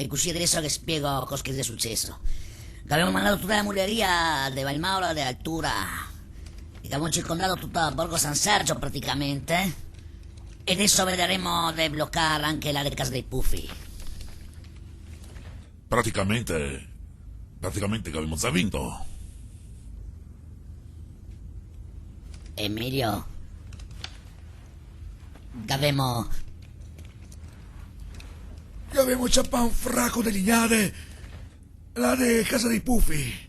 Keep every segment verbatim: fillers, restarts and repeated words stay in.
E cusì deso ghe spiego cos che xe suceso. Gavemo mandà tuta la muleria de Valmaura de altura. E gavemo circondà tuto Borgo San Sergio praticamente. E deso vedaremo de blocar anca la de Casa dei Pufi. Praticamente, praticamente che gavemo za vinto. Emilio, gavemo... Gavemo ciapà un fraco de lignade, là de Casa dei Pufi.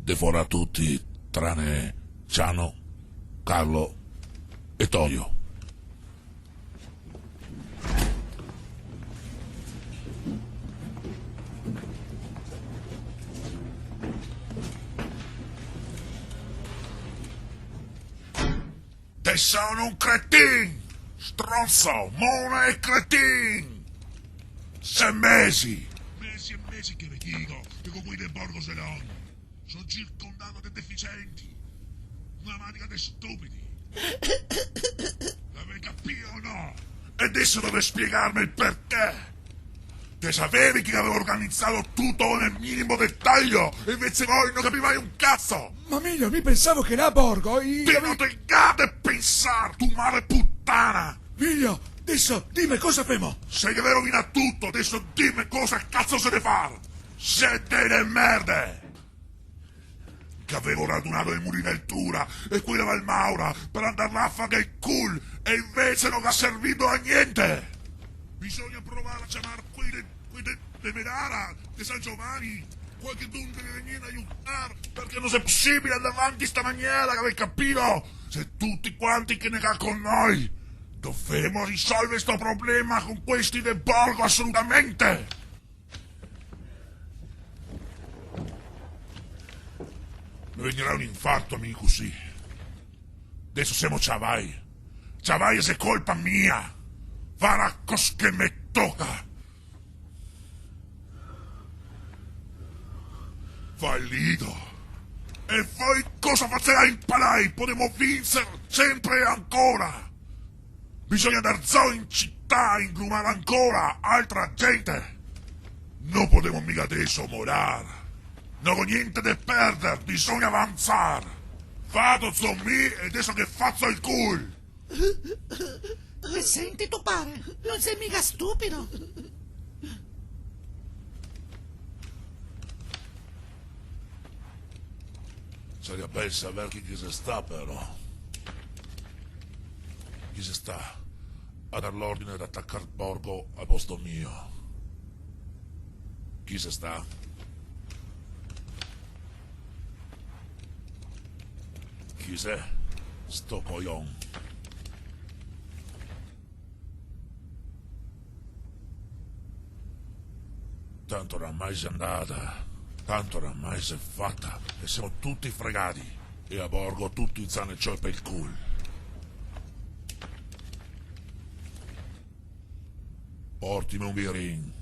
De fora tuti, trane Ciano, Carlo e Toio. Te son un cretin! Stronzo, mona e cretin! Xe mesi! Mesi e mesi che ve digo che co quei de Borgo xe longo. Son circondà de deficienti. Una manica de stupidi. L'avè capìo o no? E deso dovè spiegarme el perché? Te savevi che gavevo organizà tuto nel minimo detaio, e invese voi no capivai un cazo! Ma Emilio, mi pensavo che là a Borgo i... Te no te ga de pensar, tu mare putana! Emilio, deso dime cosa femo! Se gavè rovinà tuto, deso dime cosa cazo se deve far! Xe dele merde! Gavevo radunà el muli de altura e quei de Valmaura par andar là a far el cul, e invese no ga servio a gnente! Bisogna provar a ciamar quei de, quei de, de Melara, de San Giovani, qualchedun deve vegnir a aiutar, parché no xe posibile andar vanti in sta maniera, gavè capìo? Xe tuti quanti che ne ga con noi! Dovemo risolver sto problema con questi de Borgo, asolutamente! Me vegnarà un infarto a mi cusì. Deso semo ciavai. Ciavai e xe colpa mia. Varda cos che me toca. Falido. E voi cosa faserai in palai? Podemo vinser sempre e ancora. Bisogna andar zo in cità a ingrumar ancora altra gente. No podemo miga deso molar. No go gnente de perder, bisogna avanzar. Vado zo mi e deso ghe fazo el cul. Te senti to pare? No xe miga stupido. Saria bel saver chi che xe stà, però. Chi xe stà a dar l'ordine de atacar Borgo al posto mio? Chi xe stà? Chi xe sto cojon? Tanto oramai xe andada, tanto oramai xe fata, e semo tuti fregadi, e a Borgo tuti za ne ciopa el cul. Portime un birin.